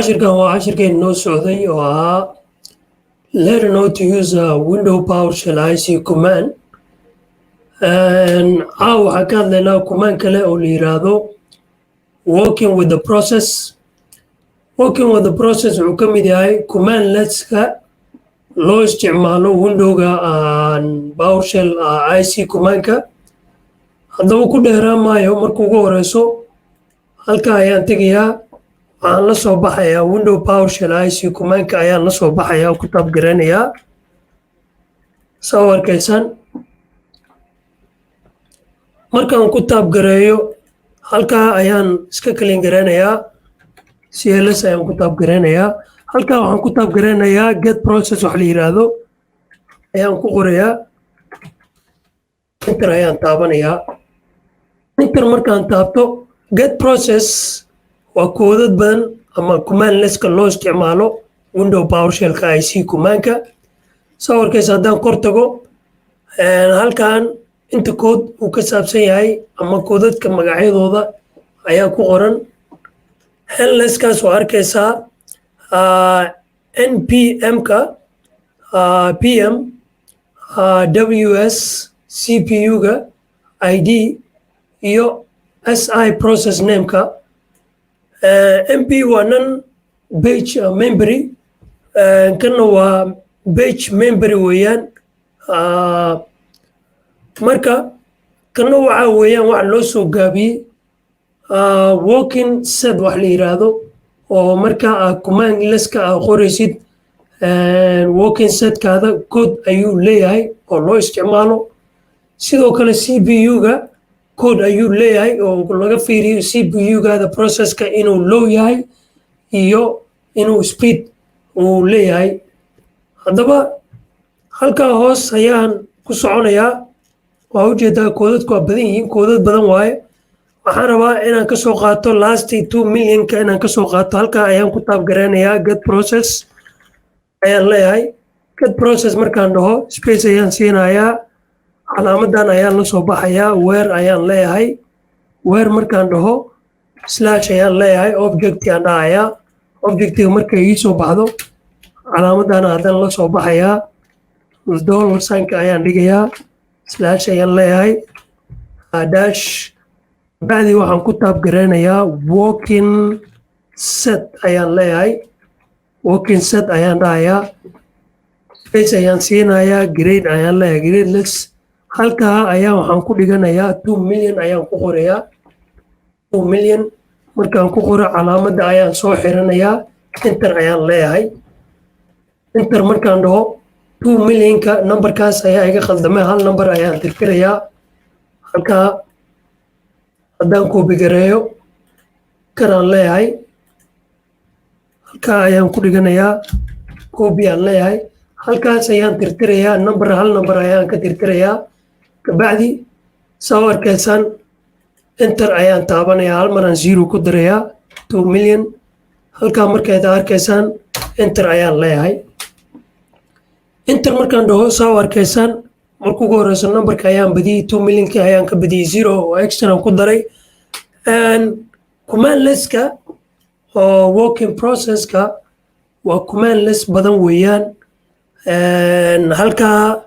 Cashirkan waa cashirkeen noo socday oo ahaa "Learn how to use a Window PowerShell ISE command". Caawa waxaan ka hadlaynaa command kale oo la yiraahdo "working with the process". "Working with the process" wuxuu ka mid yahay commandletska loo isticmaalo Windowga PowerShell ISE commandka. Haddaba ku dheeraan maayo. Marka ugu horeyso halka ayaan tegayaa, waxaan la soo baxayaa Window PowerShell ISE commandka ayaan la soo baxayaa, ku type garanayaa. Soo arkaysaan, markaan ku type gareeyo, halkaa ayaan iska clean garanayaa. CLS ayaan ku type garanayaa. Halkaa waxaan ku type garanayaa "get process" wax la yiraahdo ayaan ku qorayaa, enter ayaan taabanayaa. Enter markaan taabto, "get process" waa koodad badan ama commandletska loo isticmaalo Window PowerShellka ISE commandka. Soo arkaysa, haddaan kor tago halkan, inta kood uu ka saabsan yahay ama koodadka magacyadooda ayaa ku qoran handleskaas. Waa arkaysaa NPM-ka, PM, WS, CPU-ga ID iyo SI process name-ka. NP waa non page memory, kanna waa page memory weeyaan. Marka kanna waxaa weeyaan waxa loo soo gaabiyey working set wax la yiraahdo, oo marka aad commandletska aad qoraysid, working setkaada code ayuu leeyahay oo loo isticmaalo. Sidoo kale CPU-ga code ayuu leeyahay oo laga fiiriyo CPU-gaada processka inuu low yahay iyo inuu speed uu leeyahay. Haddaba halkaa hoos ayaan ku soconayaa. Waa ujeedaa, koodadku waa badan yihiin, koodad badan waaye. Waxaan rabaa inaan ka soo qaato last 2 millionka inaan ka soo qaato. Halkaa ayaan ku type garaynayaa, "get process" ayaan leeyahay. "Get process" markaan dhaho, space ayaan siinayaa, calaamadan ayaan la soo baxayaa, "where" ayaan leeyahay. "Where" markaan dhaho, slash ayaan leeyahay, "object" ayaan dhahayaa. Objectiga markay ii soo baxdo, calaamadan haddana la soo baxayaa, dollar signka ayaan dhigayaa, slash ayaan leeyahay, dash. Bacdii waxaan ku type garaynayaa "working set" ayaan leeyahay. "Working set" ayaan dhahayaa, space ayaan siinayaa, "grade" ayaan leeyahay, "grade less". Halkaa ayaa waxaan ku dhiganayaa 2 million ayaan ku qorayaa. 2 million markaan ku qoro, calaamadda ayaan soo xiranayaa, enter ayaan leeyahay. Enter markaan dhaho, 2 millionka numberkaas ayaa iga khaldamay, hal number ayaan tirtirayaa. Halkaa haddaan copy gareeyo, kanaan leeyahay, halkaa ayaan ku dhiganayaa, copy aan leeyahay, halkaas ayaan tirtirayaa number, hal number ayaan ka tirtirayaa. Kabacdi, saa u arkaysaan, enter ayaan taabanayaa, hal maraan zero ku darayaa, 2 million. Halkaa markayd arkaysaan, enter ayaan leeyahay. Enter markaan dhaho, saa u arkaysaan, marka ugu horeyso numberka ayaan badiyey, 2 millionki ayaan ka badiyey, zero oo extra ku daray. Commandletska oo working processka waa commandlets badan weeyaan. Halkaa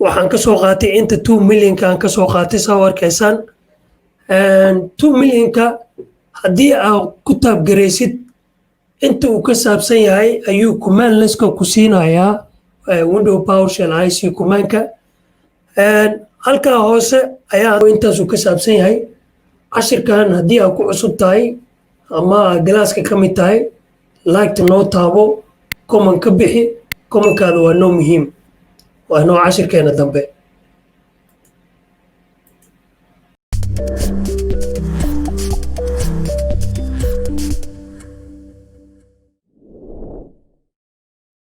waxaan ka soo qaatay inta 2 millionka aan ka soo qaatay. Saa u arkaysaan, 2 millionka haddii aad ku type garaysid, inta uu ka saabsan yahay ayuu commandletska ku siinayaa Window PowerShell ISE commandka. Halkaa hoose ayaa intaasuu ka saabsan yahay cashirkan. Haddii aad ku cusub tahay ama aad classka ka mid tahay, liketa noo taabo, comment ka bixi, commentkaada waa noo muhiim, waa noo cashirkeena dambe.